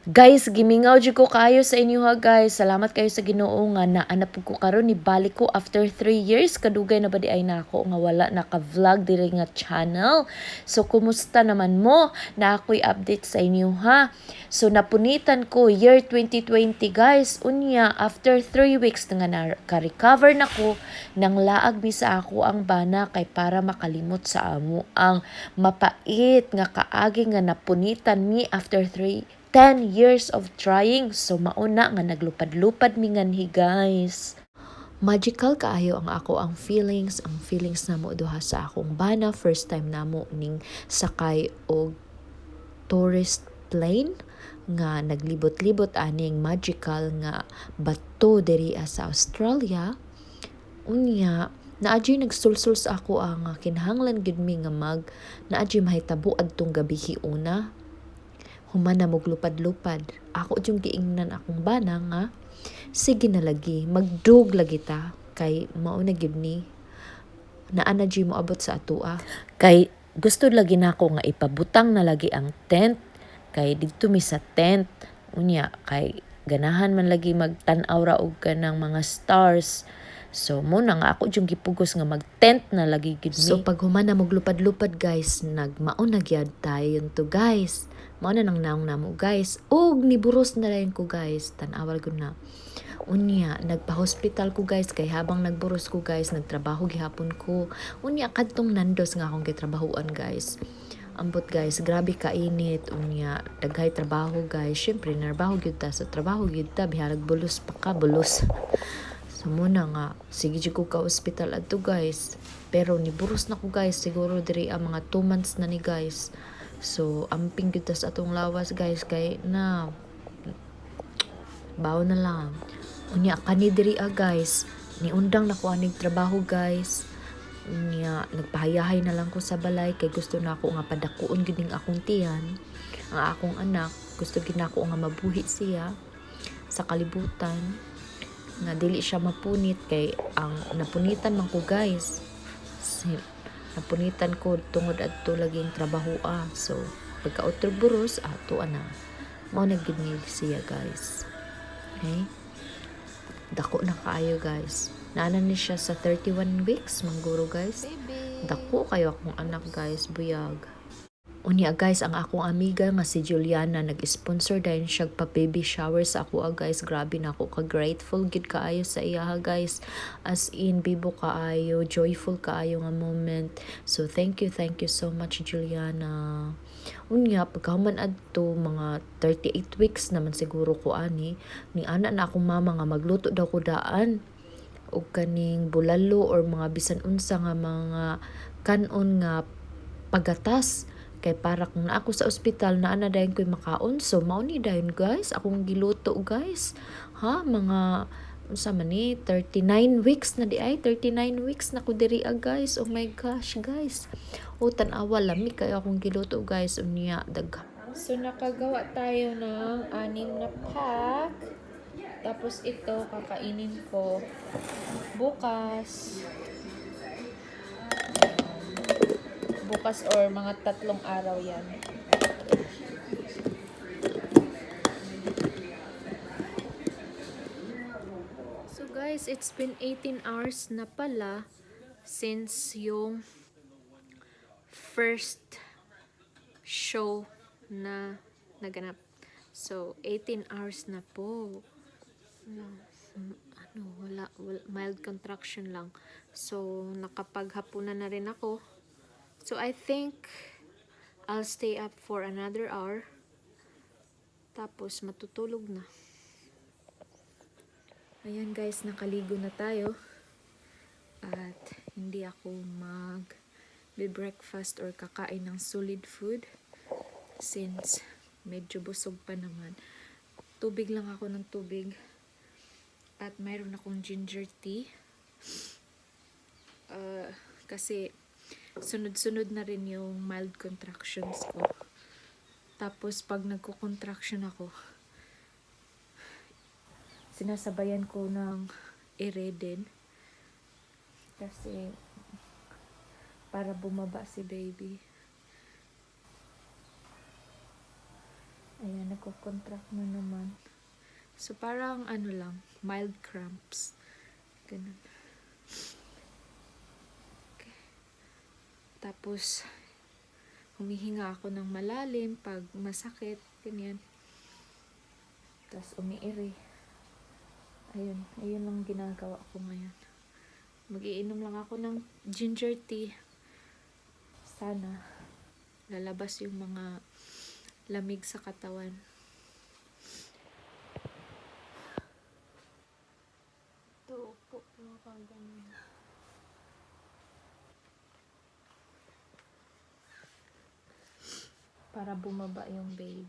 Guys, gimingaw jud ko kaayo sa inyo ha, guys. Salamat kayo sa Ginoo nga naa na pud ko karon, nibalik ko after 3 years. Kadugay na ba diay nako nga wala naka-vlog diri nga channel. So kumusta naman mo? Na ako'y update sa inyo ha. So napunitan ko year 2020, guys. Unya after 3 weeks nga naka-recover na ko, nang laag mi sa ako ang bana kay para makalimot sa amo ang mapait nga kaagi nga napunitan mi after 3 10 years of trying. So mauna nga naglupad-lupad mi nganhi, guys. Magical kaayo ang ako ang feelings namo duha sa akong bana. First time namo ning sakay og tourist plane nga naglibot-libot aning magical nga bato diri sa Australia. Unya, naa juy nagsulsul sa ako ang kinahanglan gyud mi nga mag naa juy mahitabo adtong gabi una human na moglupad-lupad. Ako jung giingnan akong bana nga sige na lagi, magdug lagi ta kay mao na gyud ni, naa na juy moabot sa atoa. Kay gusto lagi nako nga ipabutang na lagi ang tent kay didto mi sa tent. Unya kay ganahan man lagi magtan-aw ra og kanang mga stars. So mo na nga ako jung gipugos nga mag-tent na lagi gyud mi. So pag human na moglupad-lupad, guys, nagmao na gyud tayo to, guys. Mao na nang naong namo, guys. Ug niburos na dayon ko, guys. Tan-awal gud na. Unya nagpa-hospital ko, guys, kay habang nagburos ko, guys, nagtrabaho gihapon ko. Unya kadtong Nandos nga akong gitrabahuan, guys. Ambot, guys, grabe kainit. Unya daghay trabaho, guys. Syempre narbaho gyud ta sa trabaho gyud ta, bihalag bulos pa ka, bulos. So mo na nga sige jud ko ka ospital adto, guys. Pero niburos na ko, guys, siguro diri ang mga 2 months na ni, guys. So amping gyud ta sa atong lawas, guys, kay na bawo na lang. Unya kani diri ah, guys, niundang na ko anig trabaho, guys. Unya nagpahayahay na lang ko sa balay kay gusto na ako nga padakuon gyud ning akong tiyan. Ang akong anak, gusto gyud nako nga mabuhi siya sa kalibutan nga dili siya mapunit kay ang napunitan man ko, guys. Napunitan ko tungod adto laging trabaho ah. So pagka utro buros ato ana. Mao na gyud ni siya, guys. Okay? Dako na kaayo, guys. Naana ni siya sa 31 weeks mangguro, guys. Baby. Dako kayo akong anak, guys, buyag. Unya, guys, ang akong amiga nga si Juliana nag-sponsor dayon siya pa baby shower sa ako ah, guys. Grabe na ako ka grateful gid kaayo sa iya ha, guys. As in bibo kaayo, joyful kaayo nga moment. So thank you so much, Juliana. Unya pagkahuman adto mga 38 weeks naman siguro ko ani, ni ana na akong mama nga magluto daw ko daan og kaning bulalo or mga bisan unsa nga mga kanon nga pagatas kay para kung naa ako sa ospital, naa na dayon ko'y makaon. So mao ni dayon, guys, akong giluto, guys, ha. Mga unsa man ni, 39 weeks na di ay, 39 weeks na ko diri ah, guys. Oh my gosh, guys. O tan-awa, lami kayo akong giluto, guys. Unya dag So, nakagawa tayo ng anim na pack. Tapos ito, kakainin ko bukas. Bukas or mga 3 araw yan. So guys, it's been 18 hours na pala since yung first show na naganap. So, 18 hours na po. Ano, wala, wala, mild contraction lang. So, nakapaghapunan na rin ako. So, I think I'll stay up for another hour. Tapos, matutulog na. Ayan, guys, nakaligo na tayo. At hindi ako mag breakfast or kakain ng solid food since medyo busog pa naman. Tubig lang ako ng tubig. At mayroon akong ginger tea. Kasi sunod-sunod na rin yung mild contractions ko. Tapos pag nagko-contraction ako, sinasabayan ko ng ire din. Kasi para bumaba si baby. Ayan, nagko-contract na naman. So, parang ano lang, mild cramps. Ganun. Okay. Tapos, humihinga ako ng malalim pag masakit, ganyan. Tapos, umiiri. Ayun, ayun lang ginagawa ko ngayon. Magiinom lang ako ng ginger tea. Sana, lalabas yung mga lamig sa katawan. Ito po, mga ganyan. Para bumaba yung baby.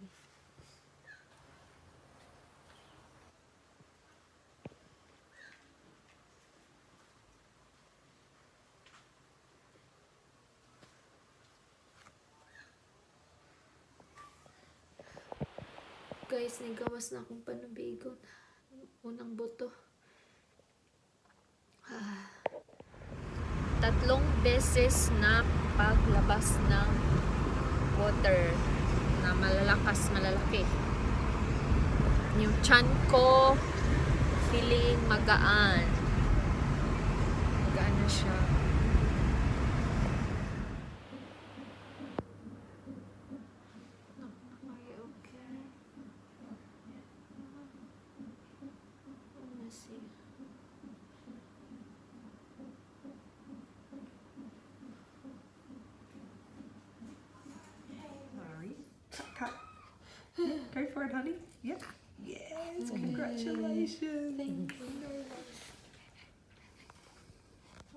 Guys, nagawas na akong panubigon. Unang buto. Ah. Tatlong beses na paglabas ng water na malalakas, malalaki. Yung chan ko, feeling magaan. Magaan na siya. Are you okay? Let's see. Sorry. Cut, cut. Yeah, go for it, honey. Yep. Yes, congratulations. Thank you very much.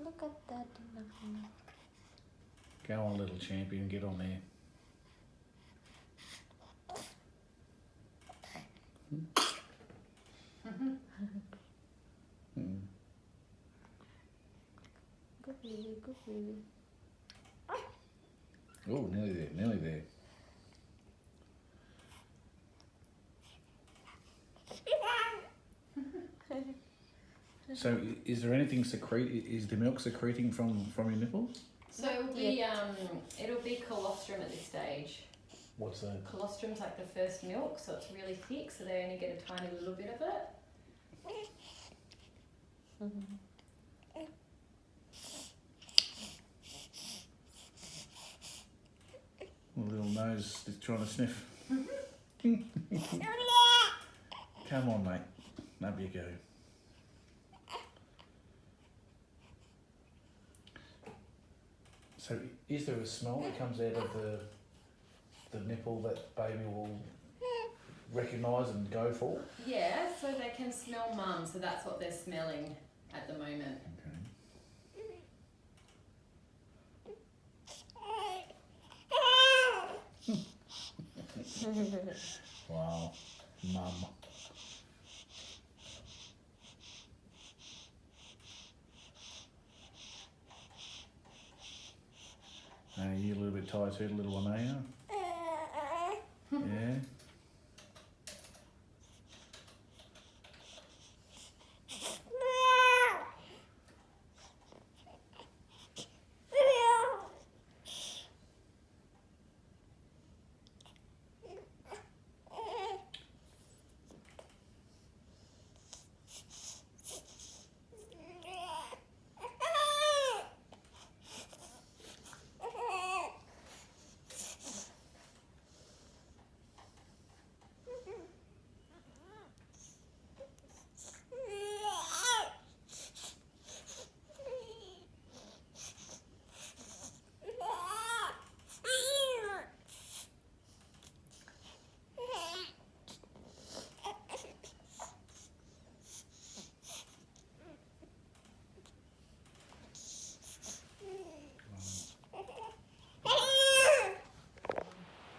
Look at that, anak. Go on, little champion, get on there. Good baby, good baby. Oh, nearly there, nearly there. So, is there anything secrete? Is the milk secreting from your nipples? So it'll be colostrum at this stage. What's that? Colostrum's like the first milk, so it's really thick, so they only get a tiny little bit of it. The little nose is trying to sniff. Come on, mate. Up you go. So, is there a smell that comes out of the nipple that baby will recognise and go for? Yeah, so they can smell mum, so that's what they're smelling at the moment. Okay. Wow, mum. You're a little bit tired too, little one, are you? Yeah.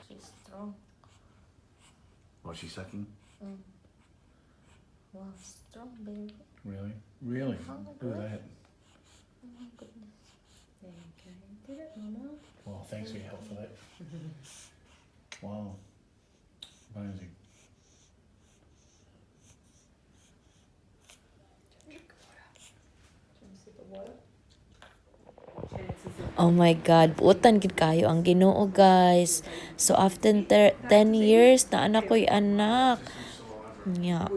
She's strong. What's she sucking? Wow, strong baby. Really? Really? Oh my Look at God. that. Oh my goodness. There you go. Did it, mama? Well, thanks for your help for that. Wow. Amazing. Chances of Oh my God, buotan gid kayo ang Ginoo, guys. So after 10 years na anak ko'y anak. Nya,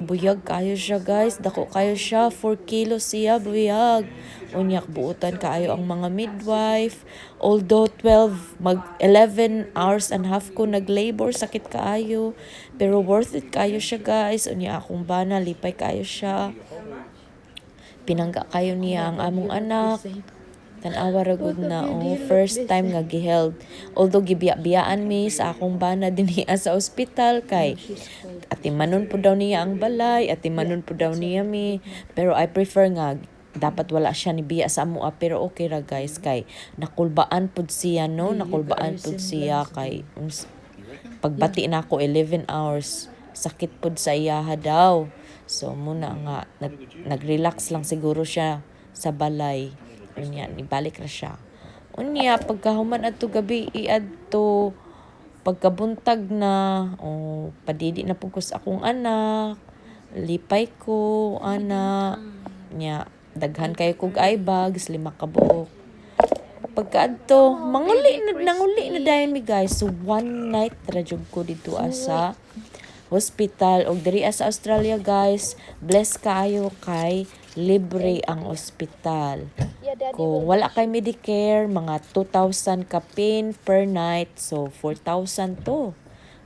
buyag kayo siya, guys. Dako kayo siya, 4 kilos siya buyag. Unyak buotan kaayo ang mga midwife. Although 12 mag 11 hours and half ko nag-labor, sakit kaayo. Pero worth it kayo siya, guys. Unya akong bana lipay kayo siya. Pinangga kayo niya ang among anak. Tan-awa ra gud na, oh, first time nga giheld. Although gibiya-biyaan mi sa akong bana dinhi sa ospital kay atimanon po daw niya ang balay, atimanon po daw niya mi. Pero I prefer nga dapat wala siya ni biya sa amoa, pero okay ra, guys, kay nakulbaan pud siya, no, nakulbaan pud siya kay pagbati na ako 11 hours, sakit pud sa iyaha daw. So muna nga nag-relax lang siguro siya sa balay. Unya nibalik ra siya. Unya pagkahuman adto gabi iadto pagkabuntag na, oh, padidi na pud ko sa akong anak, lipay ko ana nya, daghan kayo kog eye bags, lima ka buok. Pagkaadto manguli na, nanguli na dayon mi, guys. So one night ra jud ko dito sa hospital. Og diri sa Australia, guys, bless kaayo kay libre ang ospital. Kung wala kay Medicare, mga 2,000 kapin per night, so 4,000 to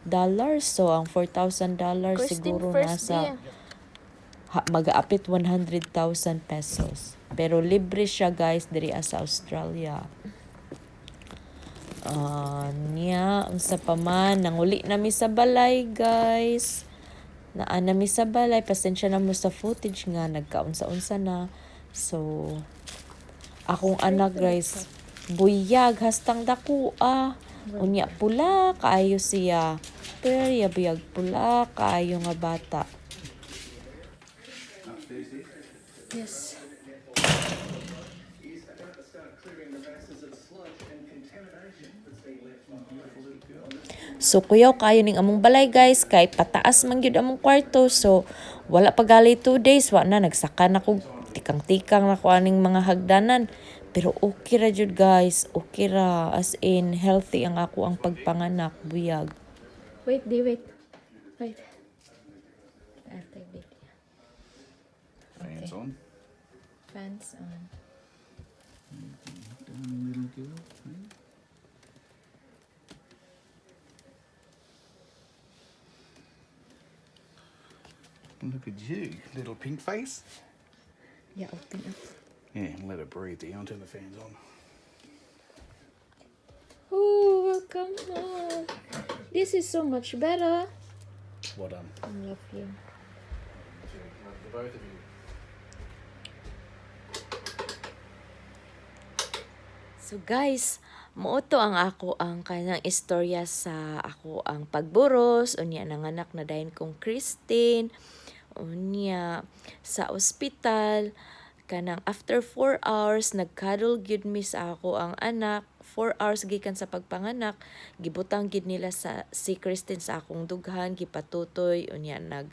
dollars. So ang $4,000 siguro nasa mag-aapit 100,000 pesos. Pero libre siya, guys, diri sa Australia. Niya, unsa pa man, nanguli nami sa balay, guys. Naa nami sa balay, pasensya na mo sa footage nga nagkaunsa-unsa na. So, akong anak, guys, buyag hastang dako ah. Unya pula kaayo siya. Pero buyag pula kaayo nga bata. Yes. So kuyaw kayo ning among balay, guys, kay pataas man gyud among kwarto. So wala pa gali 2 days, wa na nagsaka na ko, tikang-tikang na ko aning mga hagdanan. Pero okay ra jud, guys, okay ra, as in healthy ang ako ang pagpanganak, buyag. Wait, di, wait. Wait. I'll take video. Fans on. Fans on. Down, little girl. Hey. Look at you, little pink face. Yeah, open up. Yeah, let it breathe. Dion, turn the fans on. Oh, welcome home. This is so much better. Well done. I love you. The both of you. So guys, mao to ang ako ang kanang istorya sa ako ang pagburos, unya nanganak na dayon kong Christine, unya sa ospital, kanang after 4 hours nagcuddle gyud mi sa ako ang anak. 4 hours gikan sa pagpanganak, gibutang gyud nila sa si Christine sa akong dughan, gipatutoy, unya nag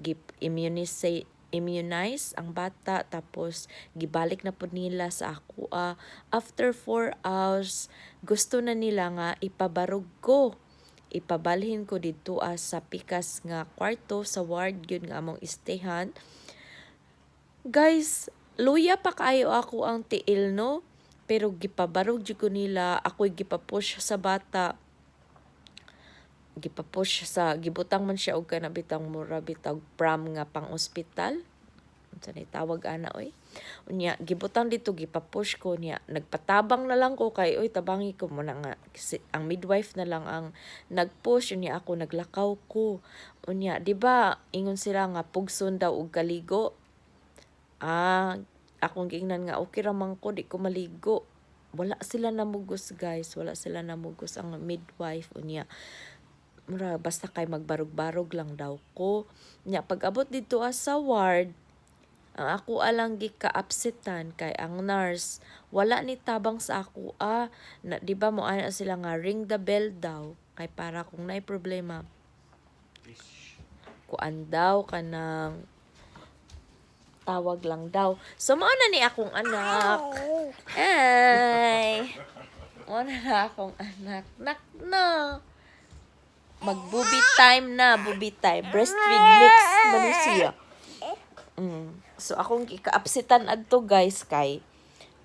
gip immunize immunize ang bata, tapos gibalik na pud nila sa ako. After 4 hours gusto na nila nga ipabarog ko, ipabalhin ko didto sa pikas nga kwarto sa ward gyud nga among istayhan, guys. Luya pa kaayo ako ang tiil, no, pero gipabarog jud ko nila. Ako'y gipapush sa bata, gipapush sa, gibutang man siya og kana bitang mura bitag pram nga pang ospital, unsa nay tawag ana oy. Unya gibutang dito, gipapush ko niya, nagpatabang na lang ko kay oy tabangi ko mo na nga si, ang midwife na lang ang nagpush. Unya ako naglakaw ko. Unya di ba ingon sila nga pugson daw og kaligo. Akong giingnan nga okay ra man ko, di ko maligo. Wala sila namugos, guys, wala sila namugos ang midwife. Unya mura basta kay magbarog-barog lang daw ko. Nya pag abot dito sa ward, ang ako alang gika-upsetan kay ang nurse wala ni tabang sa ako ah na, di ba mo ana sila nga ring the bell daw kay para kung naay problema kuan daw, kanang tawag lang daw. So mao na ni akong anak. Ay! Wala na akong anak. Nak no! Mag-booby time na, booby time. Breastfeed mix man ni siya. So akong gikaapsitan adto, guys, kay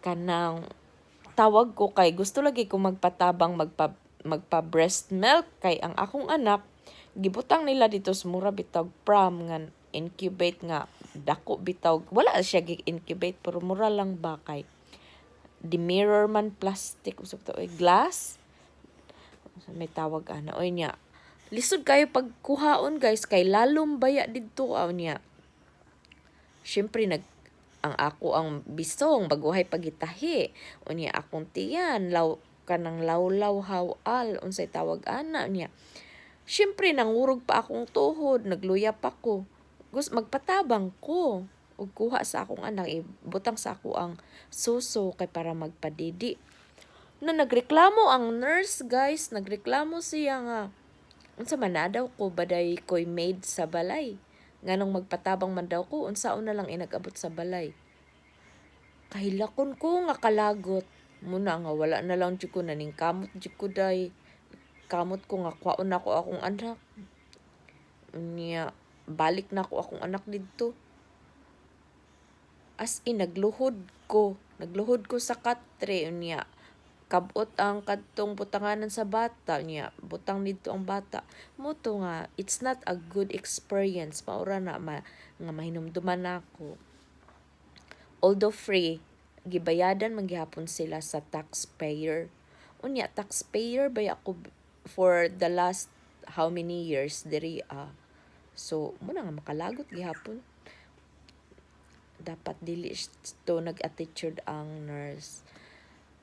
kanang tawag ko kay gusto lagi ko magpatabang magpa breast milk kay ang akong anak gibutang nila dito sa mura bitaw pram nga incubate nga dako bitaw. Wala siya gi-incubate pero mura lang ba kay di mirror man, plastic usab to, oy, glass may tawag ana, oy. Niya lisod kayo pagkuhaon, guys, kay lalom baya didto aw. Niya syempre nag ang ako ang bisong baguhay pagitahi. Unya akong tiyan law kanang lawlaw hawal unsay tawag ana. Niya syempre nangurog pa akong tuhod, nagluya pa ko. Gus magpatabang ko ug kuha sa akong anak, ibutang sa ako ang suso kay para magpadidi na. Nagreklamo ang nurse, guys. Nagreklamo siya nga unsa man na daw ko, baday ko'y maid sa balay, nganong magpatabang man daw ko, unsaon na lang inag-abot sa balay. Kahilakon ko nga kalagot muna nga wala na lang jud ko, naning kamot jud ko day, kamot ko nga kwaon nako akong anak. Unya balik na ako akong anak didto. As in, nagluhod ko, nagluhod ko sa katre. Unya kabot ang kadtong butanganan sa bata niya, butang didto ang bata mo to nga it's not a good experience. Maura na nga mahinumduman nako. Although free, gibayadan man gihapon sila sa taxpayer. Unya taxpayer ba ako for the last how many years diri ah. So muna nga makalagot gihapon. Dapat dili to nag-attitude ang nurse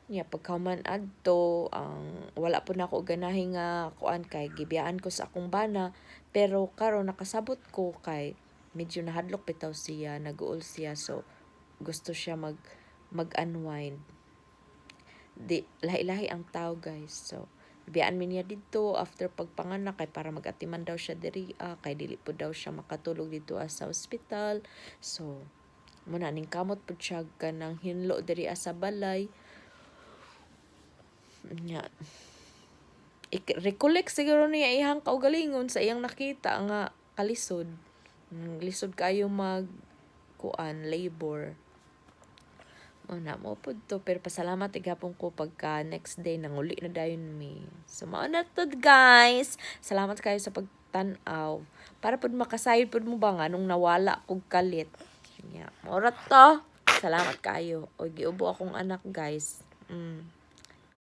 niya. Pagkahuman adto, ang wala po na ako ganahi nga kuan kay gibiyaan ko sa akong bana, pero karon nakasabot ko kay medyo nahadlok bitaw siya, naguol siya, so gusto siya mag unwind. Di lahi-lahi ang tao, guys. So biyaan mi niya didto after pagpanganak kay para mag-atiman daw siya diri ah, kay dili po daw siya makatulog dito ah, sa ospital. So muna ning kamot pud siya kanang hinlo diri ah, sa balay nya. I-recollect siguro niya iyang kaugalingon sa iyang nakita nga kalisod. Lisod kayo mag kuan labor mo na mo pud to, pero pasalamat gihapon ko pagka next day nanguli na dayon mi. So mao na to, guys. Salamat kayo sa pagtan-aw para pud makasayod pud mo ba nga nung nawala kog kalit nya. Mao ra to, salamat kayo. Oy, giubo akong anak, guys.